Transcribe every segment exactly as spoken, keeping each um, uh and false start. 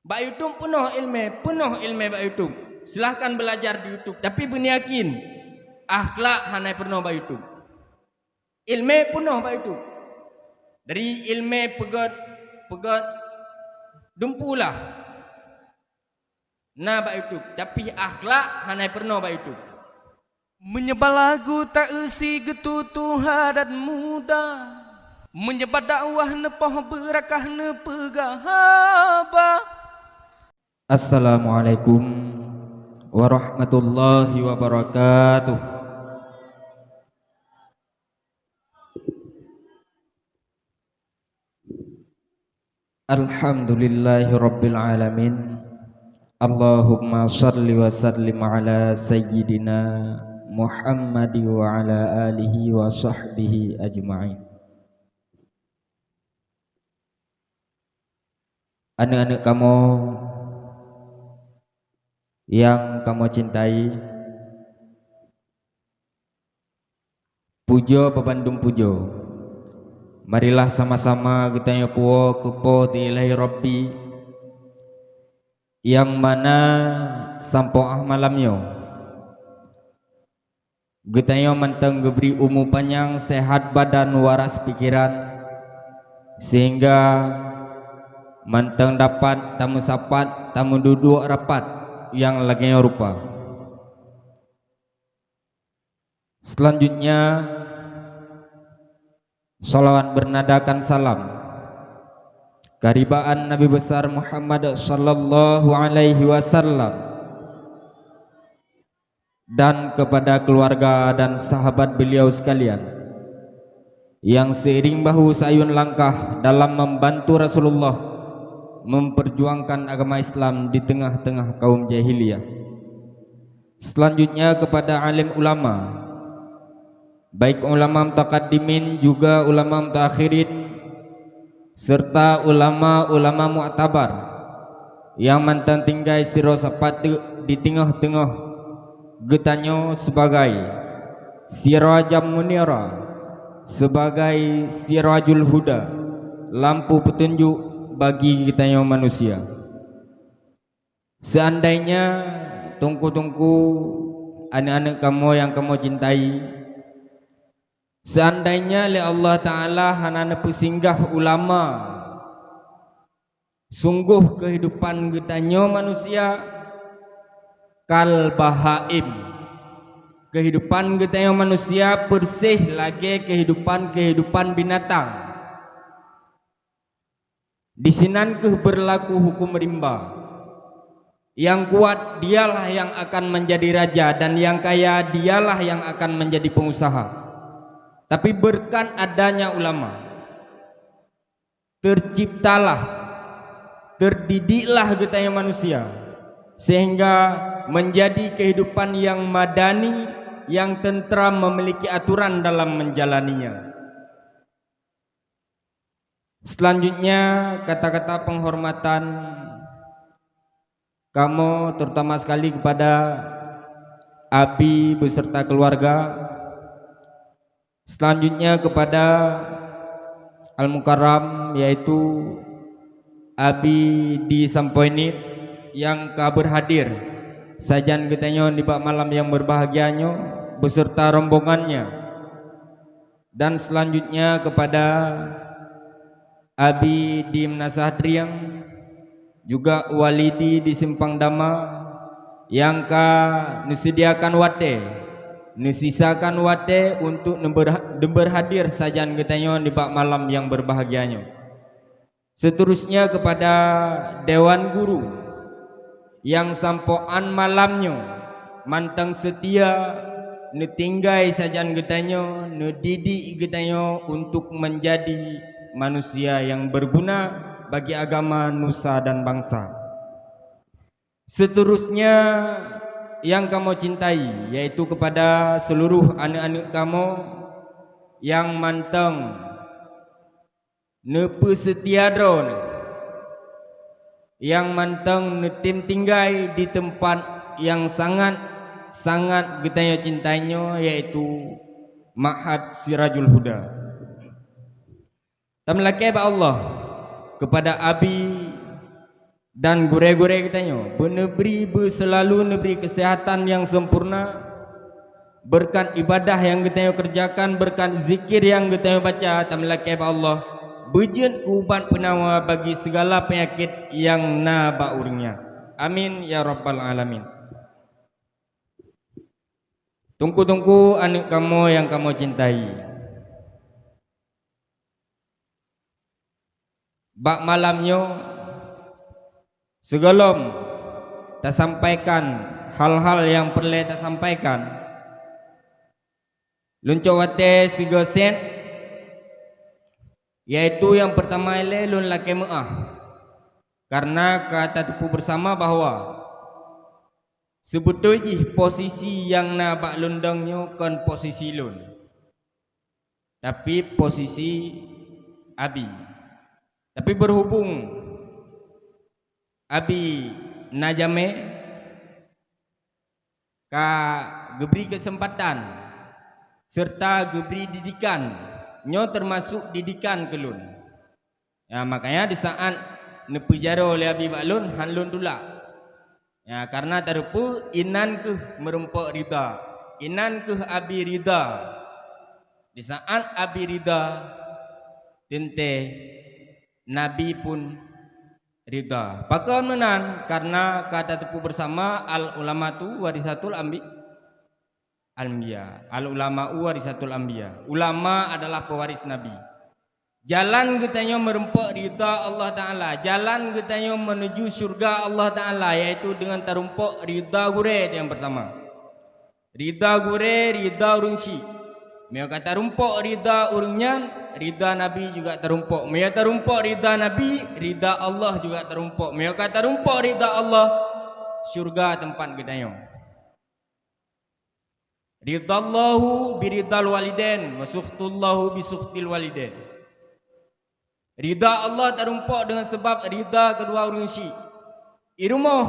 Bak YouTube peunoh iéleumé, peunoh iéleumé bak YouTube. Silahkan belajar di YouTube, tapi beuna yakin, akhlak hana peunoh bak YouTube. Iéleumé peunoh bak YouTube. Dari iéleumé peugét, peugét dumpeue lah na bak YouTube, tapi akhlak hana peunoh bak YouTube. Meunyoe bak lagu ta-eu si geututoe adat muda, meunyoe bak dakwah neupoh beurakah neupeugah haba. Assalamualaikum warahmatullahi wabarakatuh. Alhamdulillahirabbil alamin. Allahumma shalli wa sallim ala sayyidina Muhammad wa ala alihi wa sahbihi ajma'in. Aneuëk-aneuëk kamoe nyang kamoe cintai, pujoe babandum pujoe. Marilah sama-sama geutanyoe puwoe keu Po teu Ilahi Rabbi, nyang mana sampoe 'oh malam nyoe geutanyoe mantong geubri umu panyang, sehat badan, waras pikeran, sehingga mantong dapat tameusapat, tameududuek rapat nyang lagée nyoe rupa. Selanjutnya, salawat bernadakan salam keharibaan Nabi Besar Muhammad sallallahu alaihi wasallam dan kepada keluarga dan sahabat beliau sekalian, yang seiring bahu seayun langkah dalam membantu Rasulullah memperjuangkan agama Islam di tengah-tengah kaum jahiliyah. Selanjutnya kepada alim ulama, baik ulama mutaqaddimin juga ulama mutaakhirin, serta ulama-ulama muktabar nyang mantong tinggai sidroe sapat teuk di teungoh-teungoh geutanyoe sebagai sirajan munira, sebagai sirajul huda, lampu peutunjuk bagi geutanyoe manusia. Seandainya teungku-teungku, aneuëk-aneuëk kamoe nyang kamoe cintai, seandainya lé Allah Taala hana neupeusinggah ulama, sunggoh keuhidupan geutanyoe manusia kal bahaim. Keuhidupan geutanyoe manusia peureséh lagée keuhidupan-keuhidupan binatang. Disinan kheueh beurlaku huköm rimba. Nyang kuat, dialah nyang akan menjadi raja, dan nyang kaya, dialah nyang akan menjadi pengusaha. Tapi beureukat adanya ulama, teucibtalah, teudidiklah geutanyoe manusia, sehingga menjadi keuhidupan nyang madani, nyang teuntram, memiliki aturan dalam menjalaninya. Selanjutnya, kata-kata penghormatan kamoe, terutama sekali kepada Abi beserta keluarga. Selanjutnya kepada Al-Mukarram, yaitu Abi di Sampoinit nyang ka berhadir sajan geutanyoe nibak malam nyang berbahagia nyoe beserta rombongannya. Dan selanjutnya kepada Abi di Meunasah Drieng, juga Walidi di Simpang Dama, nyang ka neuseudiakan watée, neusisakan watée untuk neuber-, neuber hadir sajan geutanyoe nibak malam nyang berbahagia nyoe. Seterusnya kepada Dewan Guru nyang sampoe 'an malam nyoe mantong seutia neutinggai sajan geutanyoe, neudidik geutanyoe untuk menjadi manusia nyang berguna bagi agama, nusa dan bangsa. Seterusnya nyang kamoe cintai, yaitu kepada seluruh aneuëk-aneuëk kamoe nyang mantong neupeuseutia droeneuh, nyang mantong neutem tinggai di teumpat nyang sangat-sangat geutanyoe cintai nyoe, yaitu Ma'had Sirajul Huda. Tameulakée bak Allah kepada Abi Dan gurée-gurée geutanyoe beuneubri, beuseulalu neubri keuseuhatan nyang sempurna, beureukat ibadah nyang geutanyoe keureujakan, beureukat zikir nyang geutanyoe baca, tameulakée bak Allah, beujeuet keu ubat peunawa bagi sigala peunyakét nyang na bak ureuëng nyan. Amin ya rabbal alamin. Teungku-teungku aneuëk kamoe nyang kamoe cintai, bak malam nyoe, sigohlom tasampaikan hal-hal nyang peureulée tasampaikan, lôn cok watée sigoe sét, yaitu nyang peurtama ilée lôn lakée meuáh, kareuna ka tateupeue beusama bahwa seubeutôi jih posisi nyang na bak lôn dong nyoe kon posisi lôn, tapi posisi Abi. Tapi beureubong Abi na jamé, ka geubri keuseumpatan seureuta geubri didikan, nyoe teumasok didikan keu lôn. Ya, makanya disaát neupeujaroe lé Abi bak lôn, hán lôn tulak. Ya, kareuna tateupeue inan kheueh meurumpok ridha, inan kheueh Abi ridha. Disaát Abi ridha, teuntée Nabi pun ridha. Pakon meunan? Kareuna ka tateupeue beusama, al-ulamatu warisatul ambi-, anbiya. Al-ulama'u warisatul anbiya. Ulama adalah pewaris nabi. Jalan geutanyoe meurumpok ridha Allah Ta'ala, jalan geutanyoe meunuju syurga Allah Ta'ala, yaitu deungon tarumpok ridha gurée nyang peurtama. Ridha gurée, ridha ureuëng syiek. Meunyoe ka tarumpok ridha ureuëng nyan, ridha Nabi juga tarumpok. Meunyoe tarumpok ridha Nabi, ridha Allah juga tarumpok. Meunyoe ka tarumpok ridha Allah, syurga teumpat geutanyoe. Ridhallahu biridhal walidain, wa sukhtullahu bisukhtil walidain. Ridha Allah tarumpok deungon sabab ridha keudua ureuëng syiek. I rumoh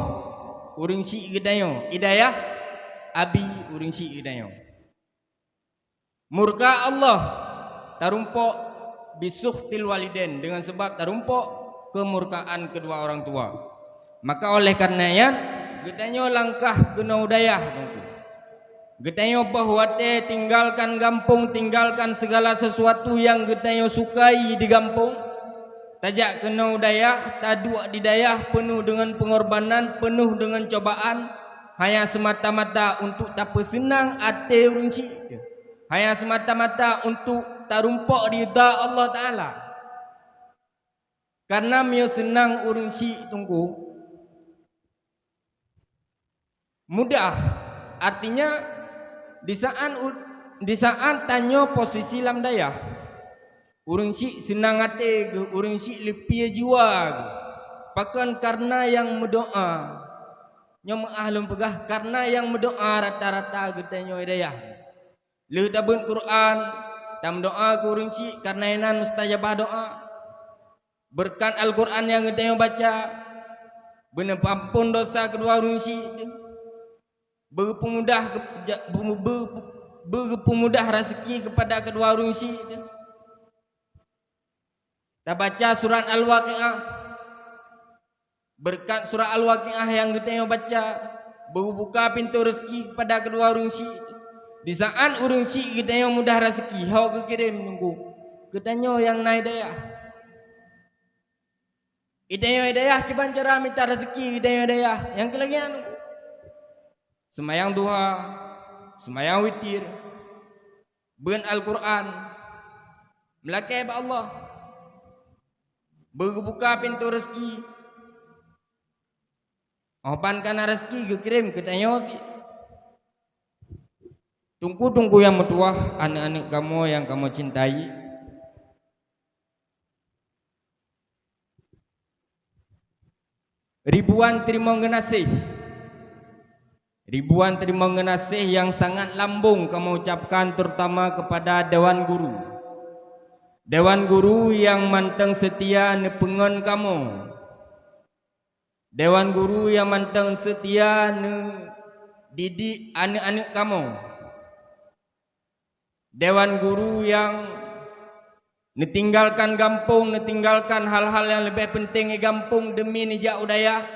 ureuëng syiek geutanyoe, i dayah abi ureuëng syiek geutanyoe. Murka Allah tarumpok bisukhtil walidain, deungon sabab tarumpok keumurkaan keudua orang tua. Maka oleh kareuna nyan, geutanyoe langkah keunoe u dayah, Teungku. Geutanyoe boh watée tinggalkan gampông, tinggalkan sigala sisuatu nyang geutanyoe sukai di gampông, tajak keunoe u dayah, taduek di dayah peunoh deungon peungorbanan, peunoh deungon cobaan, hanya seumata-mata untuk tapeuseunang até ureuëng syiek, hanya seumata-mata untuk tarumpok ridha Allah Ta'ala. Kareuna meunyoe seunang ureuëng syiek, Teungku, mudah. Artinya, disaát u-, disaát tanyoe posisi lam dayah, ureuëng syiek seunang até geuh, ureuëng syiek leupie jiwa geuh. Pakon? Kareuna nyang meudoá. Nyoe meuáh lôn peugah, kareuna nyang meudoá rata-rata geutanyoe i dayah. Lheueh tabeuet Quran, tameudoá keu ureuëng syiek, kareuna inan mustajabah doá. Beureukat Al-Quran nyang geutanyoe baca, beuneupampon dosa keudua ureuëng syiek teuh, beugeupeumudah keu-, ja-, beu-, beu-, beugeupeumudah raseuki keupada keudua ureuëng syiek teuh. Tabaca surat Al-Waqiah. Beureukat surat Al-Waqiah nyang geutanyoe baca, beubuka pintoe raseuki keupada keudua ureuëng syiek. Disaát ureuëng syiek geutanyoe mudah raseuki, ho geukirém, Teungku, geutanyoe nyang na i dayah. I tanyoe i dayah kiban cara mita raseuki i tanyoe i dayah, nyang keu lagée nyan, Teungku. Seumayang duha, seumayang witir, beuet Al-Quran, meulakée bak Allah, beugeubuka pintoe raseuki. Óh ban ka na raseuki geukirém keu tanyoe cit. Teungku-teungku nyang meutuwah, aneuëk-aneuëk kamoe nyang kamoe cintai, ribuan teurimong geunaséh. Ribuan teurimong geunaséh nyang sangat lambong kamoe ucapkan, terutama keupada Dewan Guru. Dewan Guru nyang mantong seutia neupeungon kamoe. Dewan Guru nyang mantong seutia neudidik aneuëk-aneuëk kamoe. Dewan Guru nyang Neutinggalkan gampông, neutinggalkan hal-hal nyang leubeh peunteng di gampông deumi neujak u dayah,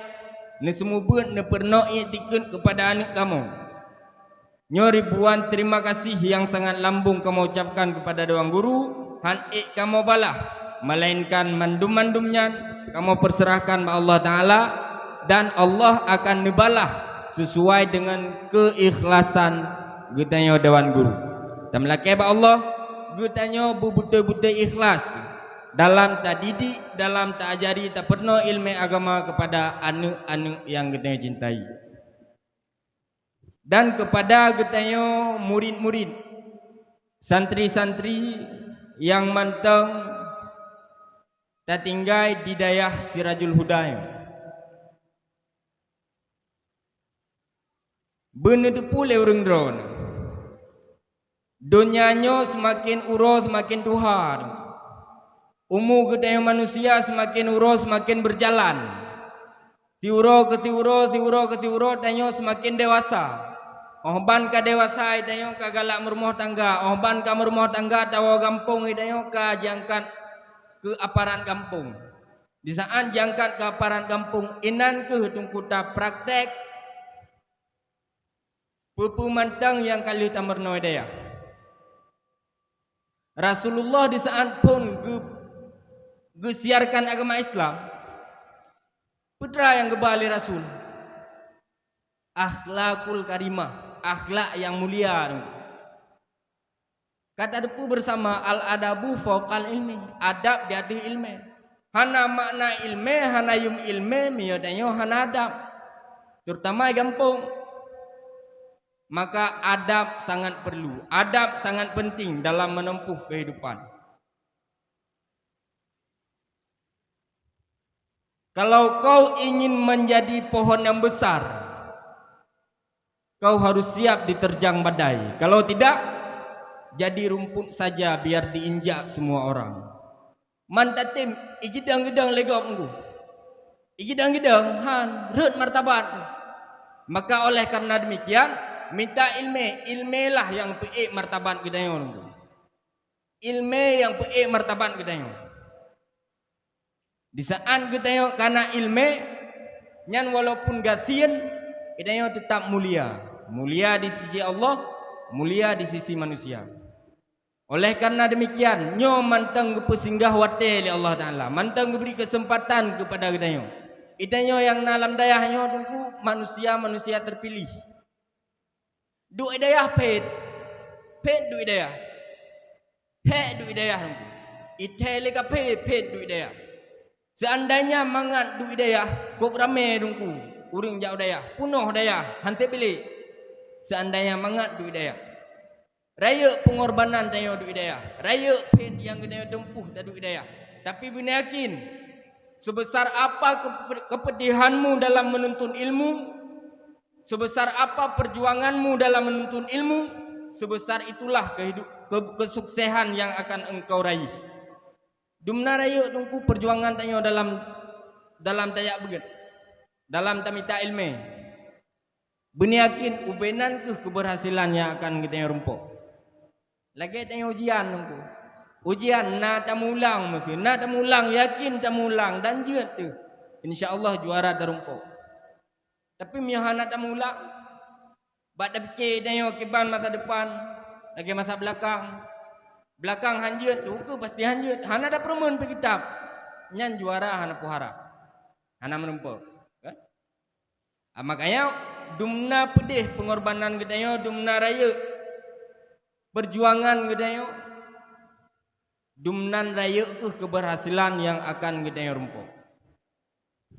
neuseumeubeuet, neupeurunoe ié tikeuen keupada aneuëk kamoe. Nyoe ribuan terima kasih nyang sangat lambông kamoe ucapkan keupada Dewan Guru, han ék kamoe balah, melainkan mandum-mandum nyan kamoe peuseurahkan bak Allah Taala, dan Allah akan neubalah sisuai deungon keuikhlasan geutanyoe Dewan Guru. Tameulakée bak Allah, geutanyoe beubeutôi-beutôi ikhlaih dalam tadidik, dalam taajari, tapeurunoe iéleumé agama keupada aneuëk-aneuëk nyang geutanyoe cintai. Dan keupada geutanyoe murit-murit, santri-santri nyang mantong tatinggai di dayah Sirajul Huda nyoe. Beuneuteupeue lé ureuëng droeneueh, donya nyoe seumaken uroe seumaken tuha. Umu geutanyoe manusia seumaken uroe seumaken beujalan. Siuroe keu siuroe, siuroe keu siuroe tanyoe seumaken dewasa. Óh ban ka dewasa, tanyoe ka galak meurumoh tangga. Óh ban ka meurumoh tangga, tawoe gampông, tanyoe ka jiangkat keu aparat gampông. Di saát jiangkat keu aparat gampông, inan kheueh teungku tapraktek peue-peue mantong nyang ka lheueh tameurunoe dayah. Rasulullah di saát phon geu-, geusiarkan agama Islam, peue teuma nyang geuba lé Rasul? Akhlakul karimah, akhlak nyang mulia. Ka tateupeue beusama, al-adabu fauqal ilmi, adab di ateueh iéleumé. Hana makna iéleumé, hana yum iéleumé, meunyoe tanyoe hana adab, terutama di gampông. Maka adab sangat perlu, adab sangat penting dalam menempuh kehidupan. Kalau kau ingin menjadi pohon yang besar, kau harus siap diterjang badai. Kalau tidak, jadi rumput saja biar diinjak semua orang. Man tatem igidang-gidang lé gob nunggu. Igidang-gidang han rhot martabat. Maka oleh karena demikian, minta ilmé, ilmé lah nyang peuék martabat geutanyoe nunggu. Ilmé nyang peuék martabat geutanyoe. Di saát geutanyoe kana ilmé, nyan walaupun gasien, geutanyoe teutap mulia. Mulia di sisi Allah, mulia di sisi manusia. Oleh karena demikian, nyoe mantong geupeusinggah watée lé Allah Taala, mantong geubri keuseumpatan keupada geutanyoe. Geutanyoe nyang na lam dayah nyoe teungku manusia-manusia terpilih. Duek dayah phét, phét duek dayah. Hék duek dayah teungku. Ithée lé kaphé phét duek dayah. Seandainya mangat duek dayah, kôb ramé teungku ureuëng jak u dayah, peunoh dayah, han sép bilék. Seandainya mangat duek dayah. Rayeuk peungorbanan tanyoe duek dayah, rayeuk phét nyang geutanyoe teumpuh taduek dayah. Tapi beuna yakin, sebesar apa kepe-, kepedihanmu dalam menuntut ilmu, sebesar apa perjuanganmu dalam menuntut ilmu, sebesar itulah kehidup-, ke-, kesuksesan yang akan engkau raih. Dumna rayeuk teungku perjuangan tanyoe dalam, dalam tajak beugét, dalam tamita ilmé. Beuna yakin ubé nan kheueh keberhasilan nyang akan geutanyoe rumpok. Lagée tanyoe ujian teungku. Ujian na tameuulang meusti, na tameuulang, yakin tameuulang dan jeuet teuh. Insya Allah juara tarumpok. Tapi meunyoe hana tameuulang, bak tapike tanyoe kiban masa depan lagée masa beulakang, beulakang han jeuet, ukeue pasti han jeuet, hana tapeureumeun pih kitab, nyan juara hana peuharap, hana meurumpok. Kan? Ah, makanya dumna peudeh peungorbanan geutanyoe, dumna rayeuk perjuangan geutanyoe, dumnan rayeuk kheueh keberhasilan nyang akan geutanyoe rumpok.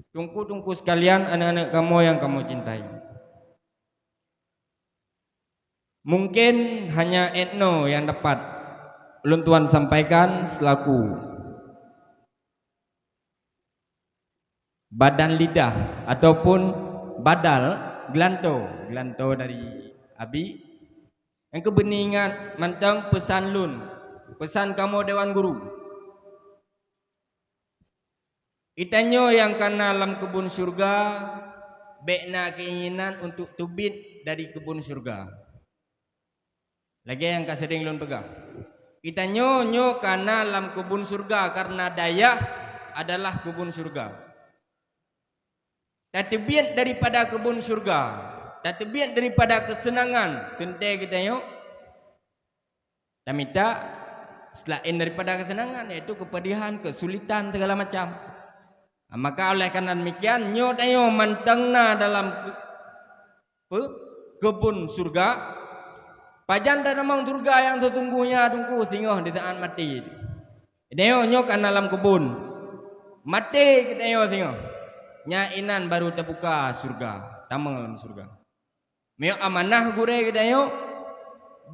Teungku-teungku sekalian, aneuk-aneuk kamoe nyang kamoe cintai. Mungkin hanya inoe nyang dapat ulôn tuan sampaikan selaku badan lidah ataupun badal geulantoe, geulantoe dari Abi. Nyang keubeuneuingat mantong peusan lôn, peusan kamoe Dewan Guru. Geutanyoe nyang kana lam keubon syeuruga, bék na keinginan untuk teubiet dari keubon syeuruga. Lagée nyang ka seuring lôn peugah, Geutanyoe nyoe ka na lam keubun syurga, karena dayah adalah keubun syurga. Tateubiet daripada keubun syurga, tateubiet daripada keuseunangan, teuntée geutanyoe tamita selain daripada keuseunangan, yaitu keupedihan, keusulitan, segala macam. Maka oleh karena demikian, nyoe tanyoe mantong na dalam keu-, peu? Keubun syurga. Pajan tatamong syurga nyang sesungguhnya Teungku? Singoh di saat maté. Geutanyoe nyoe ka na lam keubun. Maté geutanyoe singoh. Nyan inan baru teubuka syurga, tamong lam syurga. Meunyoe amanah gurée geutanyoe,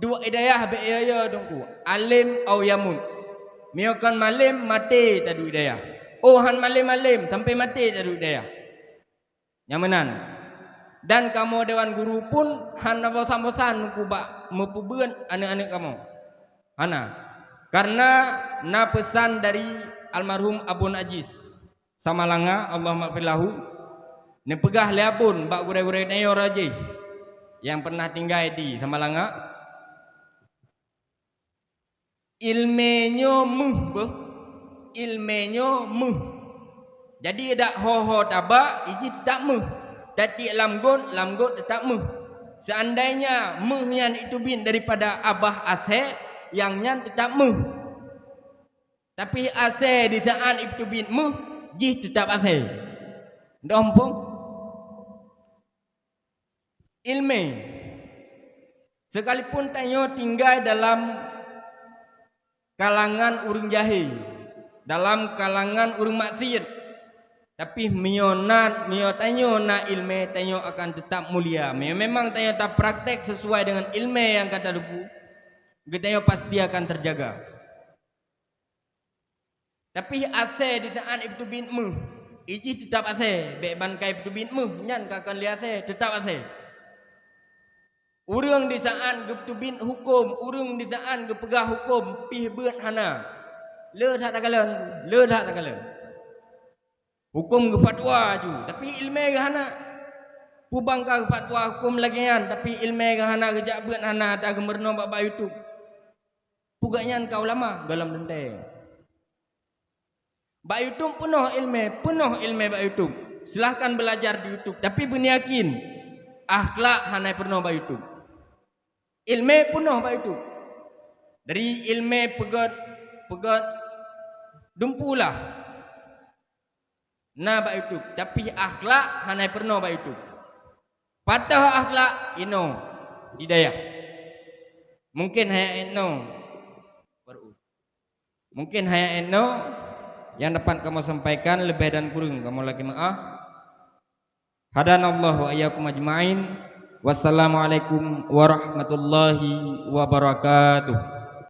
duek i dayah bék yo-yo Teungku, alem au yamut. Meunyoe kon malem, maté taduek i dayah. Oh, han malem-malem, sampoe maté taduek i dayah. Nyang meunan. Dan kamoe dewan guru pun hana bosan-bosan Teungku bak meupeubeuet aneuëk-aneuëk kamoe. Hana. Karena na peusan dari almarhum Abon Ajis Samalanga, Allahummaghfir lahu, neupeugah lé Abon bak gurée-gurée tanyoe rajih nyang pernah tinggai di Samalanga, "Iéleumé nyoe méuh beuh, iéleumé nyoe méuh." Jadi, dak ho-ho taba, i jih teutap méuh. Tatiek lam got, lam got teutap méuh. Seandainya méuh nyan iteubiet daripada abah asée, nyang nyan teutap méuh. Tapi asée di saát ipeuteubiet méuh, jih teutap asée. Dong muphom? Iéleumé. Sekalipun tanyoe tinggai dalam kalangan ureuëng jahé, dalam kalangan ureuëng maksiet, tapi meunyoe na, meunyoe tanyoe na iéleumé, tanyoe akan teutap mulia. Meunyoe memang tanyoe tapraktek sesuai dengan iéleumé nyang ka tateupeue, geutanyoe pasti akan teujaga. Tapi asée di saát ipeuteubiet méuh, i jih teutap asée, bék ban ka ipeuteubiet méuh, nyan ka kon lé asée, teutap asée. Ureuëng di saát geupeuteubiet huköm, ureuëng di saát geupeugah huköm, pih beuet hana. Le that takalon, le that takalon. Huköm geufatwa aju, tapi iéleumé geuh hana. Peue ban ka geufatwa huköm lagée nyan, tapi iéleumé geuh hana, geujak beuet hana, ata geumeurunoe bak, bak YouTube. Peugah nyan ka ulama, gohlom teuntée. Bak YouTube peunoh iéleumé, peunoh iéleumé bak YouTube. Silahkan belajar di YouTube, tapi beuneuyakin, akhlak hana peurunoe bak YouTube. Iéleumé peunoh bak YouTube. Dari iéleumé peugét, peugét dumpeue lah. Na bak YouTube, tapi akhlak hana peurunoe bak YouTube. Patoh akhlak inoe di dayah. Mungkin hanya inoe. Mungkin hanya inoe nyang dapat kamoe sampaikan, leubeh dan kureueng kamoe lakée meuáh. Hadanallahu wa iyyakum ajma'in. Wassalamualaikum warahmatullahi wabarakatuh.